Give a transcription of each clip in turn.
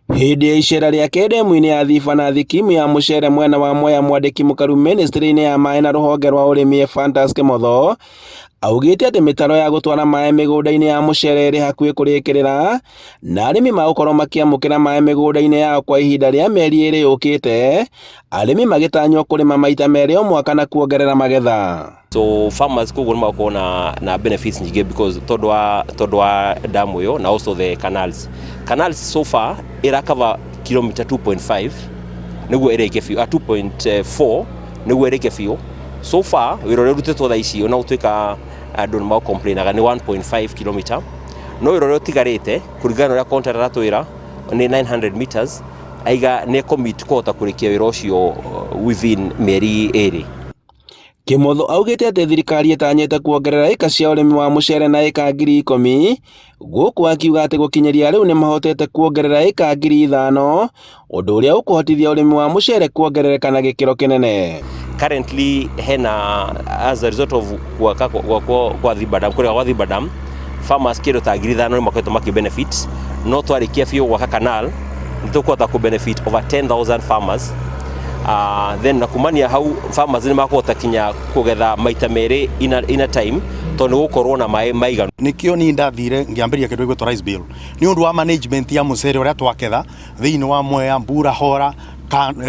Hĩndĩ ya icera rĩake ndemu-inĩ ya Thiba na thikimu ya mũcere mwena wa Mwea mwandĩki mũkaru mĩnĩstrĩ-inĩ ya maĩ na rũhonge rwa ũrĩmi Ephantus Kimotho augĩte atĩ mĩtaro ya gũtwara maĩ mĩgũnda-inĩ ya mũcere ĩrĩ hakuhĩ kũrĩkĩrĩra na arĩmi magũkorwo makĩamũkĩra maĩ mĩgũnda-inĩ yao kwa ihinda rĩa mĩeri ĩrĩ yũkĩte, arĩmi magĩtanywo kũrĩma maita merĩ o mwaka na kuongerera magetha. So farmers koguo nĩ makorwo na benefits nyingĩ because tondũ wa damu ĩyo na also the canals. Canals so far ĩra cover kilomita 2.5 nĩguo ĩrĩke biũ, 2.4 nĩguo ĩrĩke biũ. So far wĩra ũrĩa ũrutĩtwo thaa ici ona gũtuĩka andũ nĩ macomplainaga nĩ 1.5 kilomita, no wĩra ũrĩa ũtigarĩte kũringana na ũrĩa contractor aratwĩra nĩ 900 meters, aiga nĩ commit kũhota kũrĩkia wĩra ũcio within mĩeri 2. Kimotho augĩte atĩ thirikari ĩtanyĩte kuongerera ĩka cia ũrĩmi wa mũcere na ĩka 10,000, gũkũ akiuga atĩ gũkinyĩria rĩu nĩ mahotete kuongerera ĩka 5,000, ũndũ ũrĩa ũkũhotithia ũrĩmi wa mũcere kuongerereka na gĩkĩro kĩnene. Currently hena, as a result of gwaka gwakwo kwa Thiba Dam, kũrĩa gwa Thiba Dam, farmers kĩndũ ta 5,000 nĩ makoretwo makĩ benefit, no twarĩkia biũ gwaka canal nĩ tũkũhota kũ benefit over 10,000 farmers. Then na kumania hau farmers nĩ makũhota kinya kũgetha maita merĩ in a time tondũ nĩ gũkorwo na maĩ maiganu. Nikio ni ndathire ngiambĩrĩria kĩndũ gĩgwĩtwo rice bill nĩ ũndũ wa management ya mũcere ũrĩa twaketha thĩinĩ wa Mwea, Mbura, Hora,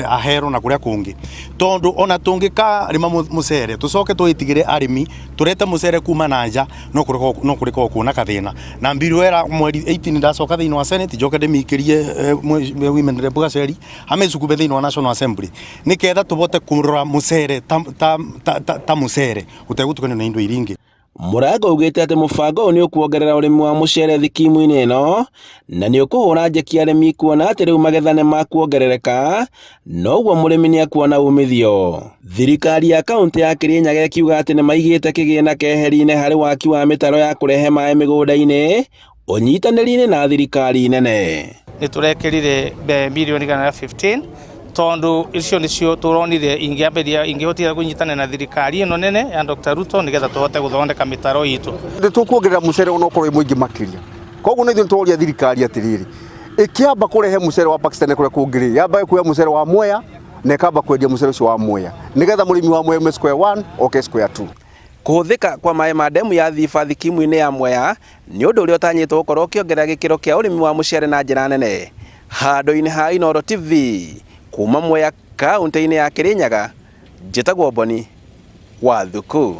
Ahero na kũrĩa kũngĩ, tondũ ona tũngĩkarĩma mũcere tũcoke tũĩtigĩre arĩmi tũrete mũcere kuma na nja, no kũrĩkorwo kuona kathĩna na mbiru era mweri 18 ndacoka thĩinĩ wa Senate njoke ndĩmĩikĩrie women rep Gaceri amĩcukube thĩinĩ wa National Assembly nĩketha tũbote kũrora mũcere ta mũcere ũtegũtukanio na indo iria ingĩ. Mũrango augĩte atĩ mũbango ũyũ nĩ ũkuongerera ũrĩmi wa mũcere thikimu-inĩ ĩno na nĩ ũkũhũra njeki arĩmi kuona atĩ rĩu magetha nĩ makuongerereka, noguo mũrĩmi nĩ ekuona umithio. Thirikari ya kaũntĩ ya Kirinyaga ĩkiuga atĩ nĩ maigĩte kĩgĩna keheri-inĩ harĩ waki wa mĩtaro ya kũrehe maĩ mĩgũnda-inĩ ũnyitanĩri-inĩ na thirikari nene. Nĩ tũrekĩrire mirioni 115 tondu icio nicio turonire ingĩambĩria ingĩhotire kũnyitanĩra na thirikari ĩno nene ya Dr. Ruto nĩgetha tũhote gũthondeka mĩtaro itũ. Nĩ tũkuongerera mũcere onokorwo wĩ mũingĩ makĩria. Koguo nĩ ithuĩ tworia thirikari atĩrĩrĩ, ĩkĩamba kũrehe mũcere wa Pakistan kũrĩa kũngĩ rĩ, yambaga kuoya mũcere wa Mwea na ĩkamba kwendia mũcere ũcio wa Mwea nĩgetha mũrĩmi wa Mwea aume square one oke square two. Kũhũthĩka kwa maĩ ma ndemu ya Thiba thikimu-inĩ ya Mwea nĩ ũndũ ũrĩa ũtanyĩtwo gũkorwo ũkĩongerera gĩkĩro kĩa ũrĩmi wa mũcere na njĩra nene. Handũ-inĩ ha Inooro TV kuma Mwea kaũntĩ-inĩ ya Kirinyaga, njĩtagwo Boni wa Thuku.